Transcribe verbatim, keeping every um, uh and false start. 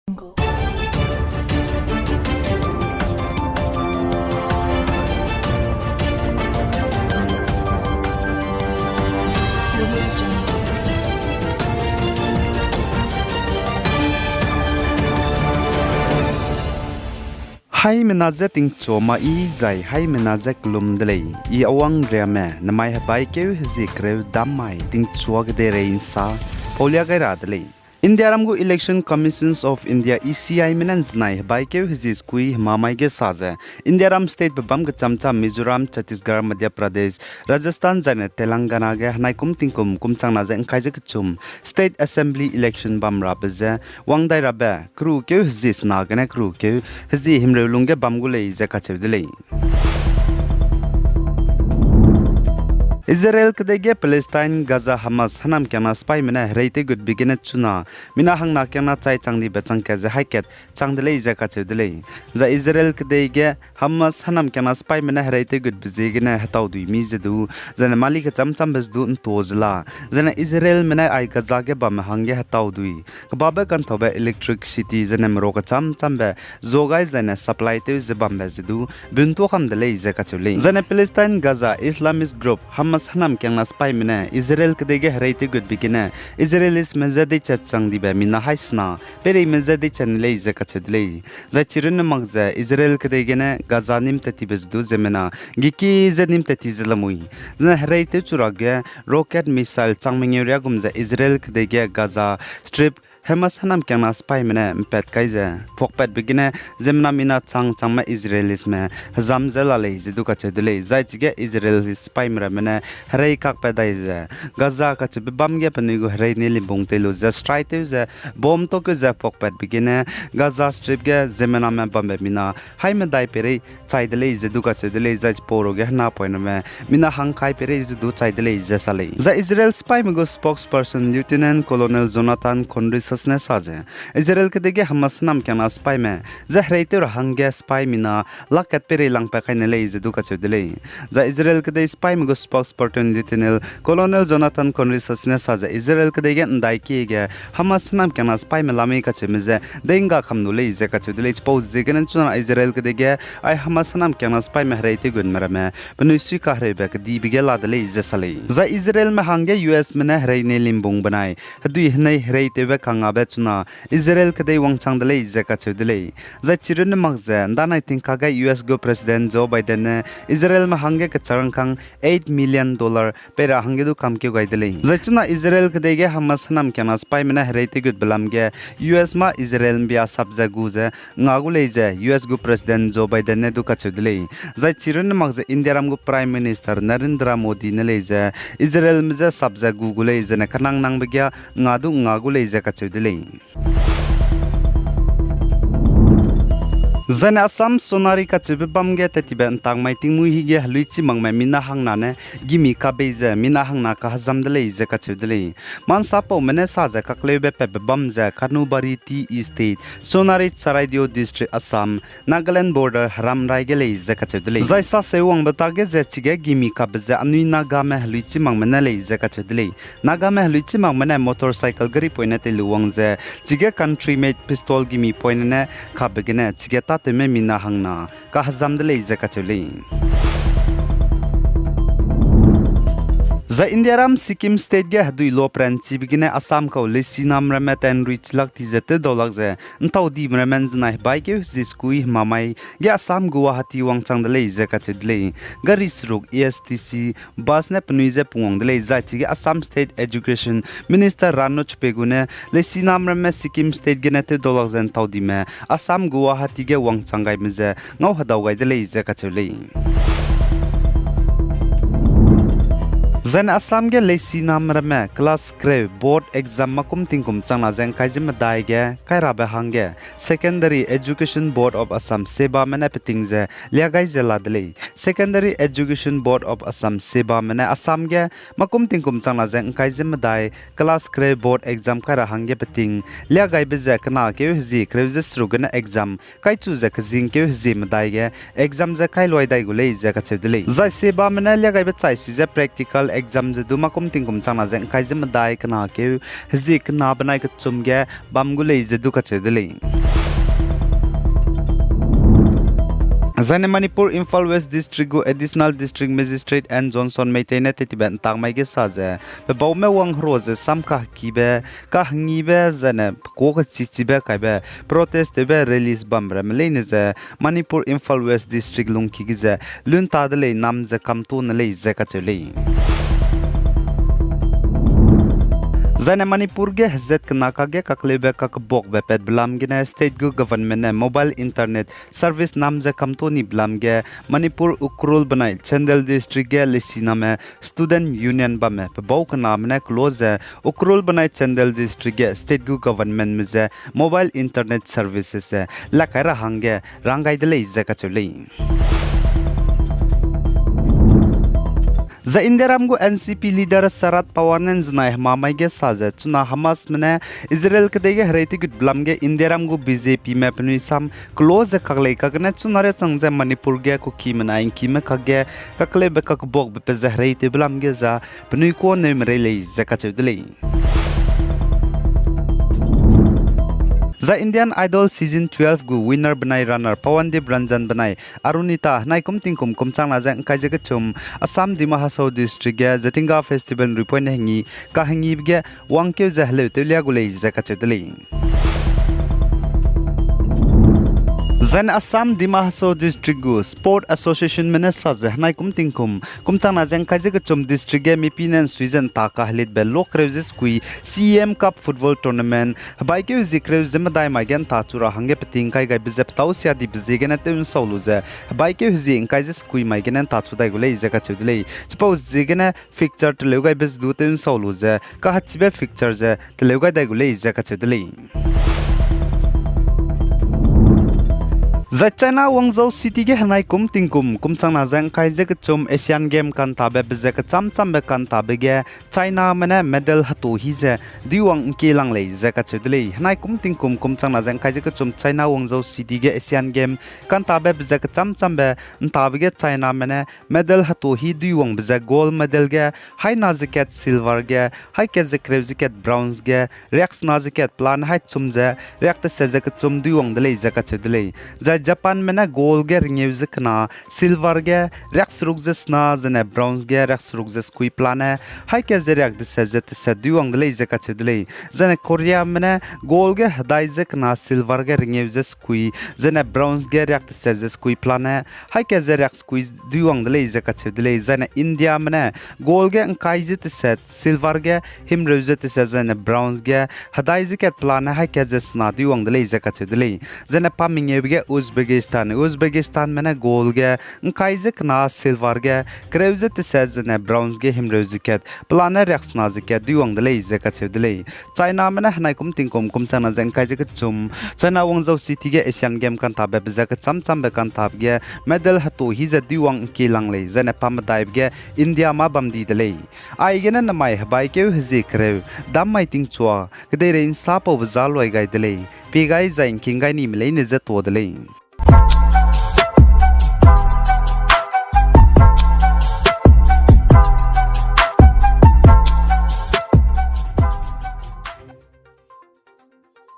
Haimena je tingchua ma i zai haimena je kelum de lei. I Awang Riame, nemai hebaikeu hezie kereu dam mai tingchua kedeirei ’nsa paulia gai ra de lei. Indiaram gu Election Commissions of India, E C I me ne ’nzenai hebaikeu hezie sekui hemamai ge sa ze, Indiaram statebe bâm kechâmchâm Mizoram, Chhattisgarh, Madhya Pradesh, Rajasthan zaine Telangana ge henai kum tingkum kum changna ze ’ngkai ze kechum State Assembly election bam rabe ze wang dai rabe kerukeu hezie sena gene kerukeu hezie himreu lungge bam gu lei ze kacheu de lei. Israel kedei ge Palestine, Gaza, Hamas hênamkiangna sipaîme ne hereitewgutbe gene chuna mina hangna kiangna chai chang dibe chang kat ze haî kat chang de lei ze kacheu de lei. Zai Israel kedei ge Hamas hênamkiangna sipaîme ne hereitewgutbe ziegene hetau dui mi ze du, zaine mali kechâmchâmbe ze du ’ntua ze la, zaine Israelme ne ai Gaza ge bamme hangge hetau dui kebabe kanthaube electricity zaine merua kechâmchâmbe zuagai zaine supply tew ze bambe ze du buntua kam de lei ze kacheu lei. Zaine Palestine, Gaza, Islamist group Hamas hênamkiangna sipaîme ne Israel kedei ge hereitewgutbe gene Israelisme je deichat chang dibe mina haî sena peireime je deichat ne lei ze kacheu de lei. Zai chirunne mak ze Israel kedei gene Gaza nîm tat tibe ze du ziemmena geki ze nîm tat ti ze lamui, zene hereitew chu ra ge rocket missile chang mengeu riagum ze Israel kedei ge Gaza Strip Hamas hênamkiangna sipaîme ne ’mpat kai ze puakpatbe gene ziemmena mina chang changme Israelisme hezam ze la lei ze du kacheu de lei. Zai chige Israel sipaîme ramme ne herei kakpat dai ze Gaza kacheube bâm ge penui gu herei ne limbung tei lu ze strike tew ze bomb tokeu ze puakpatbe gene Gaza Strip ge ziemmename bambe mina haî medai peirei chai de lei ze du kacheu de lei. Zai chipau ruage henapoiname mina hangkai peirei ze du chai de lei ze sa lei. Zai Israel sipaîme gu spokesperson Lieutenant Colonel Jonathan Conricus ne sa ze, Israel kedei ge Hamas hênamkiangna sipaîme je hereitew ra hangge sipaî mina lak kat peirei langpat kai ne lei ze du kacheu de lei. Zai Israel kedei sipaîme gu spokesperson Lieutenant Colonel Jonathan Conricus ne sa ze Israel kedei ge ’ndaikie ge Hamas hênamkiangna sipaîme lamei kacheume ze deingga kam lu lei ze kacheu de lei. Chipau ziegene chuna Israel kedei ge ai Hamas hênamkiangna sipaîme hereitewgutme ramme penui suikahereube kedibe ge la de lei ze sa lei. Zai Israelme hangge U Sme ne herei ne limbung benai hedui henei hereitewbe kangabe chuna Israel kedei wangchang de lei ze kacheu de lei. Zai chirunne mak ze ’ndanai tingkage U S gu President Joe Biden ne Israelme hangge kecharangkâng eight million dollar pei ra hangge du kamkeu gai de lei. Zai chuna Israel kedei ge Hamas hênamkiangna sipaîme ne hereitewgutbe lam ge U S mâ Israel ’mbia sap ze gu ze nga gu lei ze U S gu President Joe Biden ne du kacheu de lei. Zai chirunne mak ze Indiaram gu Prime Minister Narendra Modi ne lei ze Israelme je sap ze gu gu lei zene kenangnangbe ge nga du nga gu lei ze kacheu de lei. Zaine Assam Sonari kacheube bâm ge tat tibe ’ntang mai tingmuî hige heluichi makme mina hangna ne gimi kabei ze mina hangna kahezam de lei ze kacheu de lei. Mansapaume ne sa ze kakleube patbe bâm ze Kanubari Tea Estate, Sonari, Charaideo District, Assam, Nagaland border heram rai ge lei ze kacheu de lei. Zai saseu wangbe tage ze chige gimi kabe ze anui Nagame heluichi makme ne lei ze kacheu de lei. Nagame heluichi makme ne motorcycle gari poine tei lu wang ze chige country made pistol gimi poine ne kabe gene chige tâtewme mina hangna kahezam de lei ze kacheu lei. Zai Indiaram Sikkim State ge hedui loperanchibe gene Assam kau leisinam ramme tanrui chilak ti ze tewdaulak ze ’ntaudime ramme ’nzenai hebaikeu hezie sekui hemamai ge Assam Guwahati wangchang de lei ze kacheu de lei. Gari seruk A S T C bus ne penui je pungwang de lei, zai chige Assam State Education Minister Ranoj Pegu ne leisinam ramme Sikkim State gene tewdaulak ze ’ntaudime Assam Guwahati ge wangchang gaime ze ngau hedau gai de lei ze kacheu lei. Zaine Assam ge leisinam ramme class kereu board exam makum tingkum changna ze ’ngkai ze medai ge kairabe hangge Secondary Education Board of Assam, SEBA me ne peting ze liagai ze la de lei. Secondary Education Board of Assam, SEBA me ne Assam ge makum tingkum changna ze ’ngkai ze medai class kereu board exam kai ra hangge peting liagaibe ze kena keu hezie kereu ze seruk gene exam kaichu ze kezing keu hezie medai ge exam ze kai luai dai gu lei ze kacheu de lei. Zai SEBA me ne liagaibe chai sui ze practical exam ze du makum tingkum changna ze ngkai ze medai kena keu hezie kena benai kechum ge bam gu lei ze du kacheu de lei. Zaine Manipur Imphal West District gu Additional District Magistrate N Johnson Meitei ne tetibe ntak mai ge sa ze, pebaume wang hero ze sam kahekibe, kahengibe zaine pekuâ kechichibe kaibe protest tewbe release bam ramme leine ze Manipur Imphal West District lungki ge ze lunta de lei, nam ze kamto ne lei ze kacheu lei. Zaine Manipur ge hezat kena kakge kakleube kakbuakbe patbe lam gene state gu government ne mobile internet service nam ze kamto nibe lam ge Manipur Ukhrul benai Chandel District ge lesiname student union bamme pebau kename ne kelo ze Ukhrul benai Chandel District ge state gu governmentme ze mobile internet services ze lakai ra hangge rang gai de lei ze kacheu lei. Zai Indiaram gu N C P leader Sharad Pawar ne nzenai hemamai ge sa ze chuna Hamasme ne Israel kedei ge herei tegut belam ge Indiaram gu B J Pme penui sam kelo ze kaklei kagene chuna riachang ze Manipur ge Kukime nai ngkime kakge kakleube kakbuakbe pe ze herei tewbe lam ge za penui kuâ neume rei lei ze kacheu de lei. Zai Indian Idol Season twelve gu winner benai runner Pawandeep Ranjan benai Arunita henai kum tingkum kum changna ze ngkai ze kechum Assam Dima Hasao District ge Jatinga Festival ruipoine hengi kahengibe ge wangkeu ze heleu tewlia gu lei ze kacheu de lei. Zaine Assam Dima Hasao District gu Sport Associationme ne sa ze henai kum tingkum kum changna ze ngkai ze kechum district ge mipine nsui ze nta kahelitbe lokreu ze sekui C M Cup Football Tournament hebaikeu hezie kereu ze medai mai ge nta chu ra hangge peting kai gaibe ze petâu sia dibe ziegene tew nsau lu ze hebaikeu hezie ngkai ze sekui mai gene nta chu dai gu lei ze kacheu de lei. Chipau ziegene fixture teleu gaibe ze du tew nsau lu ze kahechibe fixture ze teleu gai dai gu lei ze kacheu de lei. Zai China Guangzhou City ge henai kum tingkum kum changna ze ngkai ze kechum Asian Game kantabe be ze kecham chambe kantabe ge Chiname ne medal hetu hi ze duiwang ngkie lang lei ze kacheu de lei. Henai kum tingkum kum changna ze ngkai ze kechum China Guangzhou City ge Asian Game kantabe be ze kecham chambe ntabe ge Chiname ne medal hetu hi duiwangbe ze gold medal ge haina ze kat, silver ge hai kat ze kereu ze kat, bronze ge riaksena ze kat, pelane hai chum ze riak teset ze kechum duiwang de lei ze kacheu de lei. Zai Japanme ne gold ge rengeu ze kena, silver ge riakseruk ze sena, zene bronze ge riakseruk ze sekui, pelane hai kat ze riak deset ze teset duiwang de lei ze kacheu de lei. Zene Koreame ne gold ge hedai ze kena, silver ge rengeu ze sekui, zene bronze ge riak deset ze sekui, pelane hai kat ze riak sekui duiwang de lei ze kacheu de lei. Zene Indiame ne gold ge ngkai ze teset, silver ge himreu ze teset, zene bronze ge hedai ze kat, pelane hai kat ze sena duiwang de lei ze kacheu de lei. Zene pa mengeube ge Uzbekistan, Uzbekistanme ne gold ge ngkai ze kena, silver ge kereu ze teset, zene bronze ge himreu ze kat, pelane riaksena ze kat duiwang de lei ze kacheu de lei. Chiname ne henai kum tingkum kum changna ze ngkai ze kechum China Guangzhou City ge Asian Game kantabe be ze kecham chambe kantabe ge medal hetu hi ze duiwang ngkie lang lei, zene pa medaibe ge India mâ bam di de lei. Aigene namai hebaikeu hezie kereu dam mai tingchua kedeirei nsapaube za luai gai de lei. Pie gai zai ngking gai nime leine ze tuâ de lei.